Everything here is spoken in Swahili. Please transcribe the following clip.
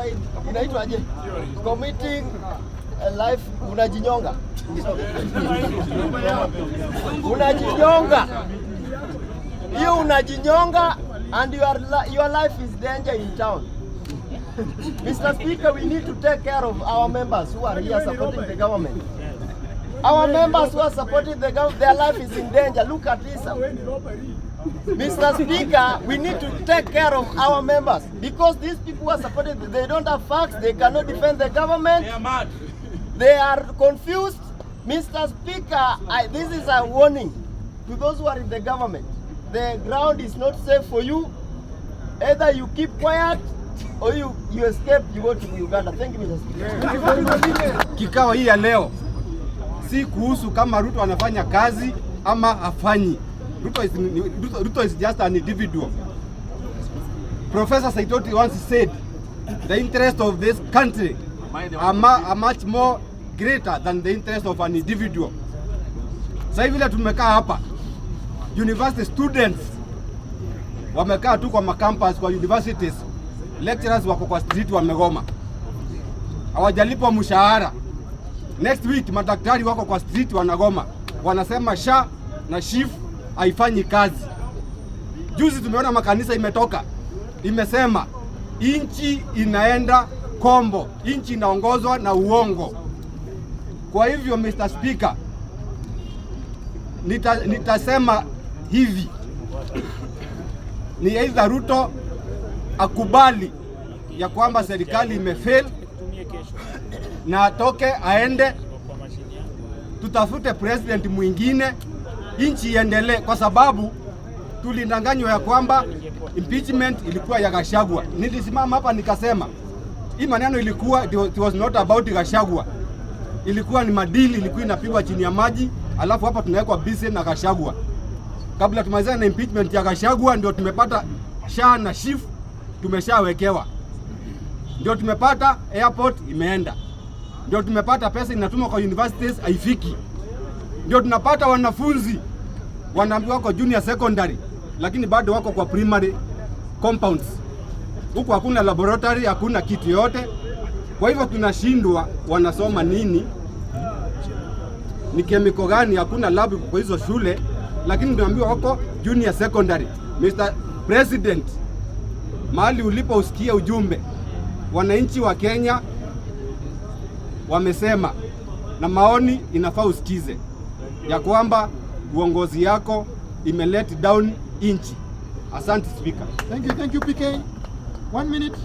Suicide inaitwaje? Committing a life, unajinyonga. Unajinyonga. Hiyo unajinyonga and your life is danger in town. Mr. Speaker, we need to take care of our members who are here supporting the government. Our members who are supporting the government, their life is in danger. Look at this. Mr. Speaker, we need to take care of our members because these people who are supporting, they don't have facts, they cannot defend the government. They are mad. They are confused. Mr. Speaker, this is a warning to those who are in the government. The ground is not safe for you. Either you keep quiet or you escape, you go to Uganda. Thank you, Mr. Speaker. Kikao hii ya leo si kuhusu kama Ruto anafanya kazi ama hafanyi. Ruto is just an individual. Professor Saitoti once said the interest of this country are much more greater than the interest of an individual. Sasa hivi vile tumekaa hapa, university students wamekaa tu kwa macampus, kwa universities, lecturers wako kwa street wamegoma, hawajalipwa mshahara. Next week madaktari wako kwa street wanagoma, wanasema SHA na SHIF haifanyi kazi. Juzi tumeona makanisa imetoka imesema nchi inaenda kombo, nchi inaongozwa na uongo. Kwa hivyo Mr. Speaker, nitasema hivi, ni either Ruto akubali ya kwamba serikali imefail na atoke aende, tutafute president mwingine, nchi iendelee, kwa sababu tulidanganywa ya kwamba impeachment ilikuwa ya Gachagua. Nilisimama hapa nikasema hii maneno ilikuwa, it was not about Gachagua, ilikuwa ni madeal, ilikuwa inapigwa chini ya maji, alafu hapa tunawekwa busy na Gachagua. Kabla tumalizane na impeachment ya Gachagua, ndio tumepata SHA na SHIF tumeshawekewa, ndio tumepata airport imeenda, ndio tumepata pesa inatumwa kwa universities haifiki, ndio tunapata wanafunzi wanaambiwa wako junior secondary, lakini bado wako kwa primary compounds. Huku hakuna laboratory, hakuna kitu yote. Kwa hivyo tunashindwa wanasoma nini, ni chemical gani, hakuna lab kwa hizo shule, lakini tunaambiwa wako junior secondary. Mr. President, mahali ulipo usikie ujumbe. Wananchi wa Kenya wamesema, na maoni inafaa usikize ya kwamba uongozi yako ime let down nchi. Asante Speaker. Thank you, PK. One minute.